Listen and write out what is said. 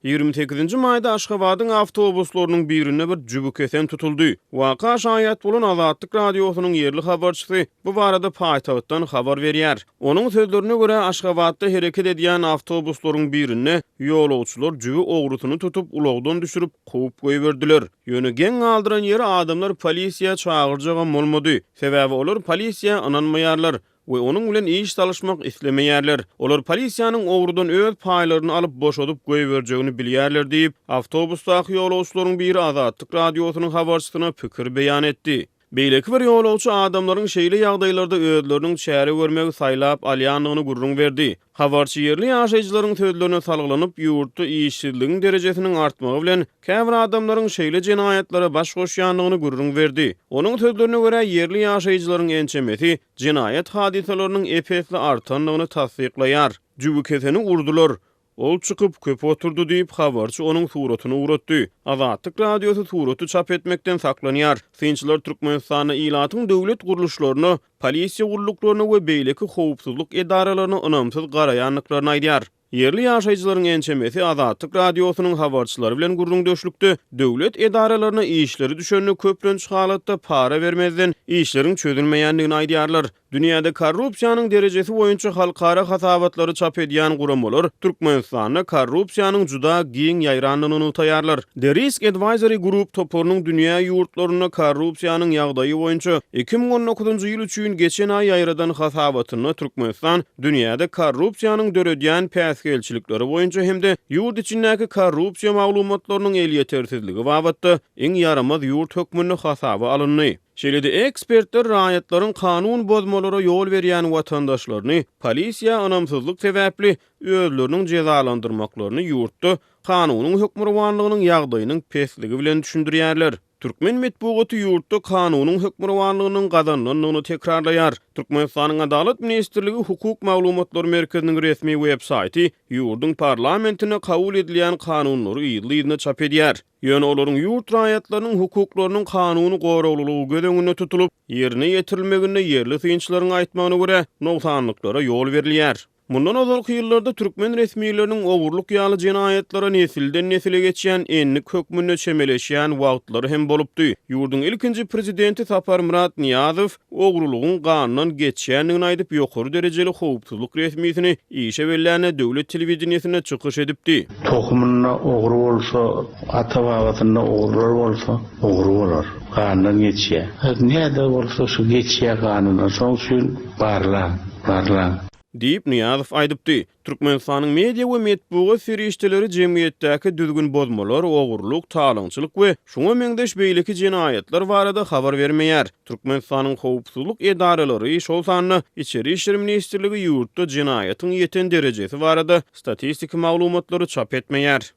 28 nji maýda Aşgabadyň awtobuslarynyň birinde bir jübükesen tutuldy. Waka şaýat bolan Azatlyk Radiosynyň ýerli habarçysy bu barada paýtagtdan habar berýär. Onuň sözlerine görä, Aşgabatda hereket edýän awtobuslaryň birinde ýolagçylar jübi ogrusyny tutup, ulagdan düşürip, kowup goýberdiler. Ýöne geň galdyran ýeri adamlar polisiýa çagyrjagam bolmady. Sebäbi olar polisiýa ynanmaýarlar. We onuň bilen iş salyşmak islemeýärler. Olar polisiýanyň ogrudan öz paýlaryny alyp, boşadyp goýberjegini bilýärler diýip, awtobusdaky ýolagçylaryň biri Azatlyk Radiosynyň habarçysyna pikir beýan etdi. Beýleki bir ýolagçy adamlaryň şeýle ýagdaýlarda özleriniň çäre görmegi saýlap alýandygyny gürrüň berdi. Habarçy ýerli ýaşaýjylaryň sözlerine salgylanyp, ýurtda işsizligiň derejesiniň artmagy bilen, käbir adamlaryň şeýle jenaýatlara baş goşýandygyny gürrüň berdi. Onuň sözlerine görä, ýerli ýaşaýjylaryň ençemesi jenaýat hadysalarynyň ep-esli artandygyny tassyklaýar. Jübükeseni urdular. Ol çykyp, köp oturdy diýip, habarçy onuň suratyny ugratdy. Azatlyk Radiosy suraty çap etmekden saklanýar. Synçylar Türkmenistanda ilatyň döwlet gurluşlaryna, polisiýa gulluklaryna we beýleki howpsuzlyk edaralaryna ynamsyz garaýandyklaryny aýdýar. Ýerli ýaşaýjylaryň ençemesi Azatlyk Radiosynyň habarçylary bilen gürrüňdeşlikde döwlet edaralaryna işleri düşende köplenç halatda para bermezden işleriň çözülmeýändigini aýdýarlar. Dünýäde korrupsiýanyň derejesi boýunça halkara hasabatlary çap edýän guramalar Türkmenistanda korrupsiýanyň juda giň ýaýrandygyny nygtaýarlar. The Risk Advisory Group toparynyň dünýä ýurtlarynda korrupsiýanyň ýagdaýy boýunça 2019-njy ýyl üçin geçen aý ýaýradan hasabatynda Türkmenistan dünýäde korrupsiýanyň döredýän päsgelçilikleri boýunça hem-de ýurt içindäki korrupsiýa maglumatlarynyň elýetersizligi babatda iň ýaramaz ýurt hökmünde hasaba alyndy. Şeýle-de ekspertler raýatlaryň kanun bozmalara ýol berýän watandaşlaryny polisiýa ynamsyzlyk sebäpli özleriniň jezalandyrmaklaryny ýurtda kanunyň hökmürowanlygynyň ýagdaýynyň pesligi bilen düşündirýärler. Türkmen metbugaty ýurtda kanunyň hökmürowanlygynyň gazanylandygyny tekrarlaýar. Türkmenistanyň Adalat ministrligi Hukuk maglumatlar merkeziniň resmi web-saýty ýurduň parlamentinde kabul edilýän kanunlary yzly-yzyna çap edýär. Ýöne olaryň ýurt raýatlarynyň hukuklarynyň kanuny goraglylygy göz öňünde tutulyp, ýerine ýetirilmeginde ýerli synçylaryň aýtmagyna görä, nogsanlyklara ýol berilýär. Mundan ozalky ýyllarda türkmen resmileriniň ogurlyk ýaly jenaýatlara nesilden-nesile geçýän endik hökmünde çemeleşýän wagtlary hem bolupdy. Ýurduň ilkinji prezidenti Saparmyrat Nyýazow ogrulygyň gandan geçýändigini aýdyp, ýokary derejeli howpsuzlyk resmisini işe bellände döwlet telewideniýesinde çykyş edipdi. Tohumynda ogry bolsa, ata-babasynda ogrular bolsa, ogry bolar. Gandan geçýär. Näde bolsa şu geçýär ganyndan. Şoň üçin barlaň, barlaň. Diýip, Nyýazow aýdypdy. Türkmenistanyň media we metbugat serişdeleri jemgyýetdäki düzgün bozmalar, ogurlyk, talaňçylyk we şuňa meňzeş beýleki jenaýatlar barada habar bermeýär. Türkmenistanyň howpsuzlyk edaralary, şol sanda Içeri işler ministrligi ýurtda jenaýatyň ýeten derejesi barada statistiki maglumatlary çap etmeýär.